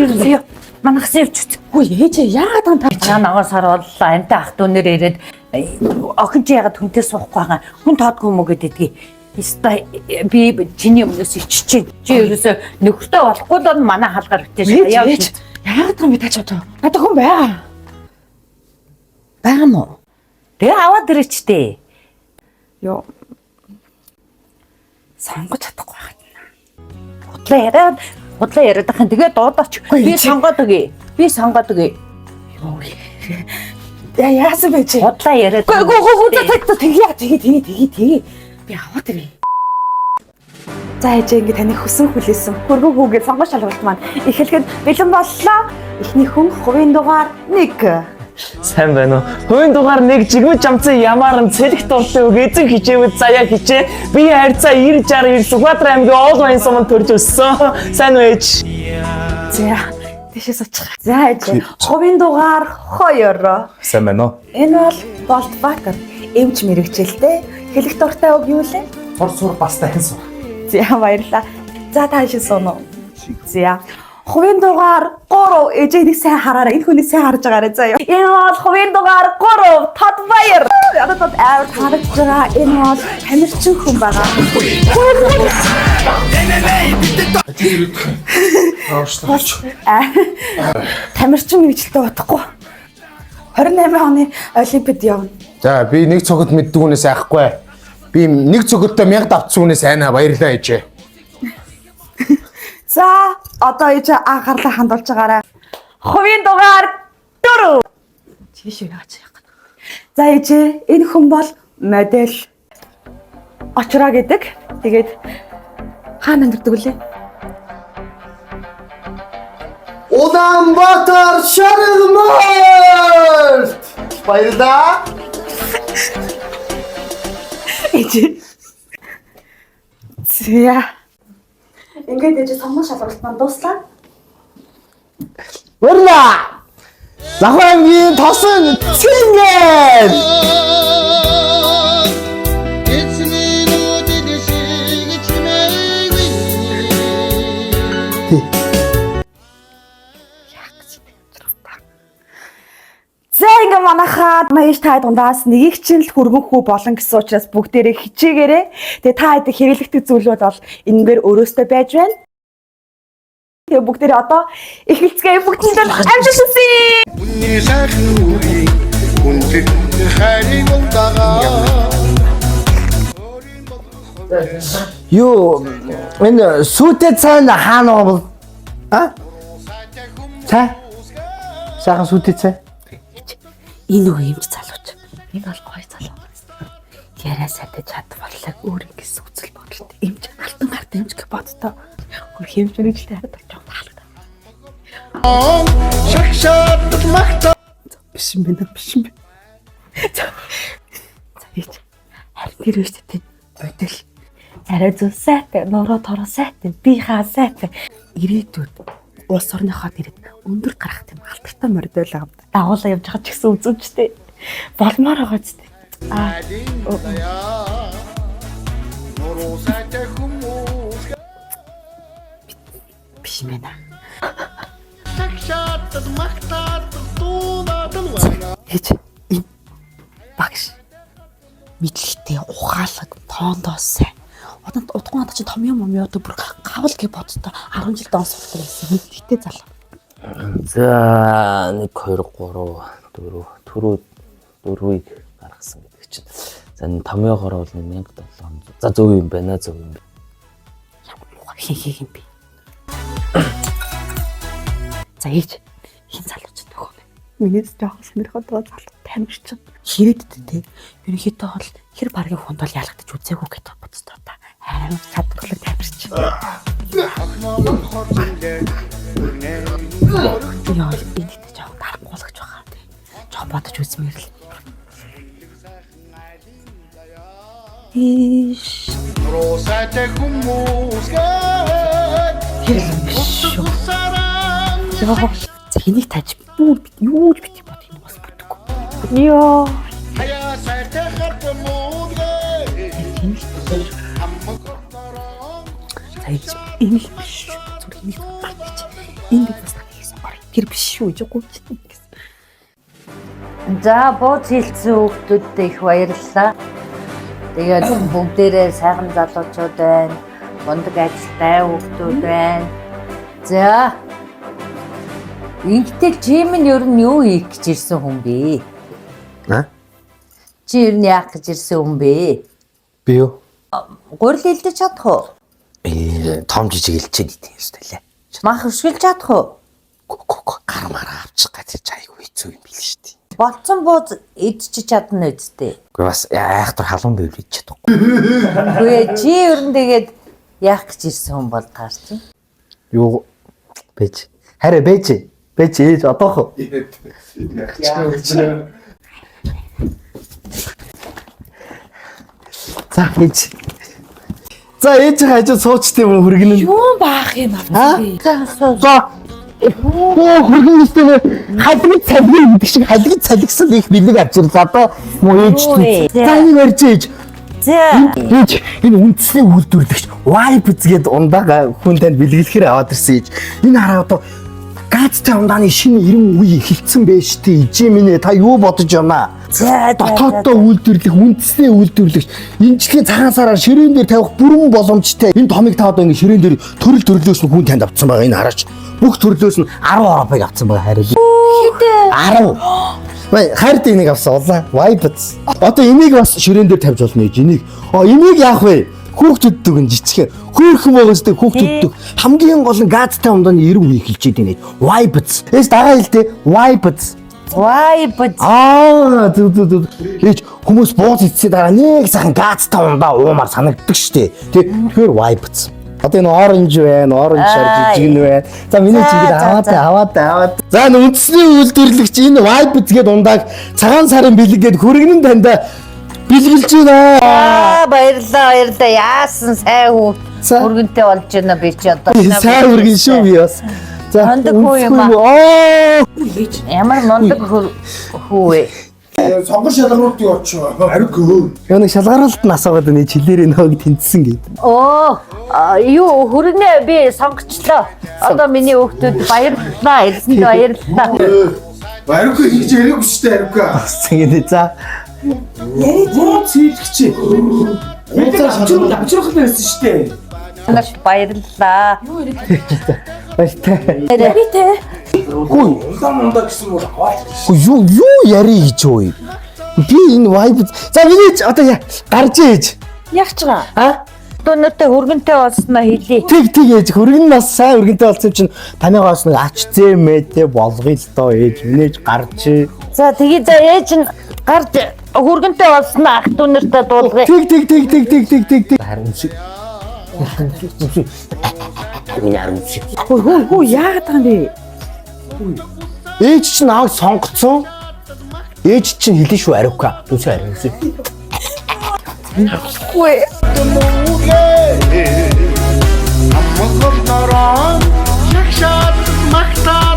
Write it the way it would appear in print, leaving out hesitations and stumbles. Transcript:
Ерөөсөө манахсан явчих. Хөөе ээжээ яагаад юм та Манай ногоон сар боллоо. Амтай ах дүүнэр ирээд охин чи ягаад хүнтэй суухгүй байгаа. Хүн тоодгүй юм уу гэдэгдгийг. Өстой би чиний өмнөөс иччихээн. Чи ерөөсөө нөхөртэй болохгүй л манай хаалгаар битээ ээж шаяа. ээж яагаад юм бэ та ч одоо надад хүн байгаа. Байгаа мó? Тэгээ аваад ирээч тээ. Йоо. Сонгож чадахгүй байхад. Худлаа яриад худлаа яриад ахын тэгээ дуудаач. Үгүй, Би чи- сонгоод өгье. Би сонгоод өгье. Йоо. Яа яасан бэ чи? Худлаа яриад. Үгүй үгүй үгүй за за тэгье тэгье тэгье тэгье тэгье. Би аваад ирье. За ээжээ ингэ таны хүсэн хүлээсэн хөргөн хүүгээ сонгож шалгалт маань эхлэхэд бэлэн боллоо. Эхний хүн хувийн дугаар 1. Сайн байна уу? Хувийн дугаар 1 жигмэж жамцсан ямаар нь цэлэх дуртай үг эзэн хичээвэд заяа хичээ. Би харьцаа 90 69 Сүхбаатар аймгийн Оол баян суманд төрж өссөн. Сайн уу ээж? За тийшээ суучих. За ээжээ хувийн дугаар 2. Сайн байна уу? Энэ бол Болт Бакер эмч мэрэгчлээ. Хэлэх дуртай үг юу лээ? Сур сур бас дахин сур. За баярлаа. За та шиг сууна уу? За. Хувийн дугаар 3 ээжээ нэг сайн хараарай. Энэ хүнийг сайн харж байгаарай заяа. Энэ бол хувийн дугаар 3 Тод Баяр. Одоо тод амар харагдж байгаа. Энэ бол тамирчин хүн байгаа. Тамирчин мэрэгчлээ утахгүй. 28 оны Олимпиад явна. За би нэг цогт мэддэг хүнээс айхгүй. Би нэг цогттой 1000 давтсан хүнээс айна баярлалаа ээжээ. За одоо ээж анхаарлаа хандуулж байгаарай. Хувийн дугаар 4. Чиш яач яах вэ? За ээжээ энэ хүн бол модель Очроо гэдэг. Тэгээд хаана амьдардаг вүлээ? Улаанбаатар шаргмарт. Баярлалаа. Ээжээ. За. Ингээд ээжээ сонгон шалгалт маань дууслаа. Баярлалаа. Лахуу аймгийн тосон цэнгэл. Эцний нүдэл шиг чимээгүй. За ингээ манайхаа маяж та дундаас нэгийг чинь л хөргөн хүү болон гэсэн учраас бүгдээрээ хичээгээрээ. Тэгээ та хэд хэрэглэгдэх зүйлүүд бол энэгээр өрөөстэй байж байна. Тэгээ бүгдээрээ одоо эхэлцгээе бүгдэнд нь амжилт хүсье. Үнний сайхан үгийг хүндэт хайрыг ундагаа. Юу энэ сүйтэй цай нь хаана байгаа бол а? Цай? Сайхан сүйтэй цай. Энэ үг юмч залууч. Энэ бол гоё залуу. Яриа сайтай чадварлаг өөр ингэс үзэл бодолтой эмч алтан гарт эмч гэх боддоо. Хөр хэмж мэрэгчлээ хараад жоох таалагдав. Шагшаад магтаа. Биш юм байна, биш юм байна. За за ийч. Харин тэр биш тэ модель. Арай зүг сайтай, нуруу тороо сайтай, би хаа сайтай. Ирээдүйд улс орныхоо дэргэд өндөр гарах тийм алдартай модель байгаа юм. Дагуулаа явж байгаа ч гэсэн үзэмжтэй. Болмоор байгаа ч тийм. Аа Нуруу сайтай хүмүүс биш юм байна. шагшаад магтаад дуулаад л байна. Хийж энэ багш мэдлэгтэй ухаалаг тоондоо сайн. Одоо удахгүй надад чи том юм юм яадаг бүр гавл гэж боддоо 10 жил дон сурдаг байсан мэдлэгтэй залуу. За 1 2 3 4 түрүү дөрвийг гаргасан гэдэг чинь. За энэ томьёогоор бол 1700. За зөв юм байна зөв юм. Ямар муухай хин хин юм бэ? За ээж хин залууч нөхөө мэ. Минийс жоохон сонирхоод байгаа залуу тамирчин. Хэрээдтэй те. Ерөнхийдөө бол хэр баргийн хүнд бол ялгадаж үзээгүй гэдэг боддоо та. Амар чадварлаг тамирчин. Яа, энэ ихтэй жоохон дарангуулагч байгаа тий. Жоохон бодож үзмээр л. Ийш. Нуруу сайтай хүмүүс гээд Тэр л юм биш шүү. саран Йоо. За энийг тааж бүр бит юу ч бит бод энэ бас бүтггүй. Йоо. хаяа сайтай харгамууд гээд Энэ л биш. хамаг орон За энэ энэ л биш шүү. Зүр энийг гарч. Энд бас Тэр биш шүү гэж гуйчтай гэсэн. За бууз хилцсэн хүүхдүүдтэй их баярлалаа. Тэгээд бүгдээрээ сайхан залуучууд байна. Мундаг ажилтай хүүхдүүд байна. За. Ингэтэл чи минь ер нь юу хийх гэж ирсэн хүн бэ? Аа? Чи ер нь яах гэж ирсэн хүн бэ? Би юу? Гурил илдэж чадах уу? Э том жижиг илчээд идэв юм шүү дээ. Мах өшгөлж чадах уу? Гар мараа авчих гэж айгүй хэцүү юм бил шүү дээ. Болцсон бууз идчих чадна үсттэй. Үгүй бас айхтар халуун байвал идэж чадахгүй. Үгүй ээ, чи ер нь тэгээд яах гэж ирсэн хүн бол таарч. Юу бэж. Хараа бэж. Бэж ээж одоох. За ээж. За ээж хажуу суучтай юм хөргөнө. Юу баах юм Аа? авчихсан. За. Оо хөргөн өстэй халиг цалиг гэдэг шиг халиг цалигсан их бэлэг авчирлаа доо. Муу ээж. Юу вэ? За энийг барьж ээж. За. Ээж энэ үндэсний үйлдвэрлэгч Vibes гээд ундаага хүн танд бэлгэлэхээр аваад ирсэн ээж. Энэ хараа одоо газтай ундааны шинэ 90 үе эхэлсэн байж тээ. Ижээ минь ээ, та юу бодож байна? За, за, Дотооддоо үйлдвэрлэх, үндэсний үйлдвэрлэгч энэ жилийн цагаан сараар ширээн дээр тавих бүрэн боломжтой. Энэ томыг та одоо ингэ ширээн дээр төрөл төрлөөс нь хүн танд авцсан байгаа. Энэ хараач. Бүх төрлөөс нь 10 оропыг авцсан байгаа харин. Хэдэ? 10. Вай, хайрт энийг авсан улаан. Vibes. Одоо энийг бас ширээн дээр тавьж болно гэж энийг. Оо энийг яах вэ? Хүүхдүүддэг нь жижигхэн. Хөөхөн байгаа зү хүүхдүүддэг. Хамгийн гол нь газтай ундааны 90 үе эхэлж идэв нэ. Vibes. Эс дагаа хэлдэ. Vibes. Вай бод. Аа зү зү зү. Ээж хүмүүс бууз идсээ дараа нэг сайхан газтай ундаа уумар санагддаг штэ. Тэ тэгэхээр vibes. Одоо энэ оранж байна, оранж шар жижиг нь байна. За миний За, чигээр за, аваад за. аваад аваад. За энэ үндэсний үйлдвэрлэгч энэ vibes гээд ундааг цагаан сарын бэлэг гээд хөргөнөн таньда бэлгэлж байна. Аа баярлалаа баярлалаа. Яасан сайн хүү. За. Өргөнтэй болж байна би чи одоо. Сайн өргөн шүү би бас. За Мундаг хүү юм аа. Аа. Ямар мундаг хүү вэ? Сонгор шалгаруулт юу оч. Хариугүй. Яа нэг шалгаруулалт нь асуугаад байна. Чилээрээ нөөг тэнцсэн гээд. Оо а, юу хөргөнөө би сонгочлоо. Одоо миний хүүхдүүд баярлалаа. Ирсэнд баярлалаа. Хариугүй хийж яриаггүй шүү дээ хариугүй. Ингэнэ за. Бууз хийлгч. Бууз авчрах авчрах л байсан шүү дээ. Нарт баярлалаа. Баяртай. Би те. Хүү Улаан мундаа гэсэн бол аваад. Үгүй юу юу яри гэж юу юм? Би энэ vibe за миний ч одоо яа гарч ээж. Яг ч байгаа. А? Дүүнэртэй хөргөнтэй болсноо хэлье. Тэг тэг ээж хөргөн нас сайн хөргөнтэй болсон юм чинь таныгаас нэг ач зэмэтэй болгоё л доо ээж минийж гарч. За тэгээ за ээж нь гарч хөргөнтэй болсноо ах дүүнэртэй дуулгая. Тэг тэг тэг тэг тэг тэг тэг тэг. Харин үсэг. Миний харин үсэг. Хөө хөө хөө яагаад байгаа юм бэ? Ээж чинь ааг сонгоцсон. Ээж чинь хэлэн шүү ариука. Үсэг харин үсэг. Монгол норон шагшаад магтаа.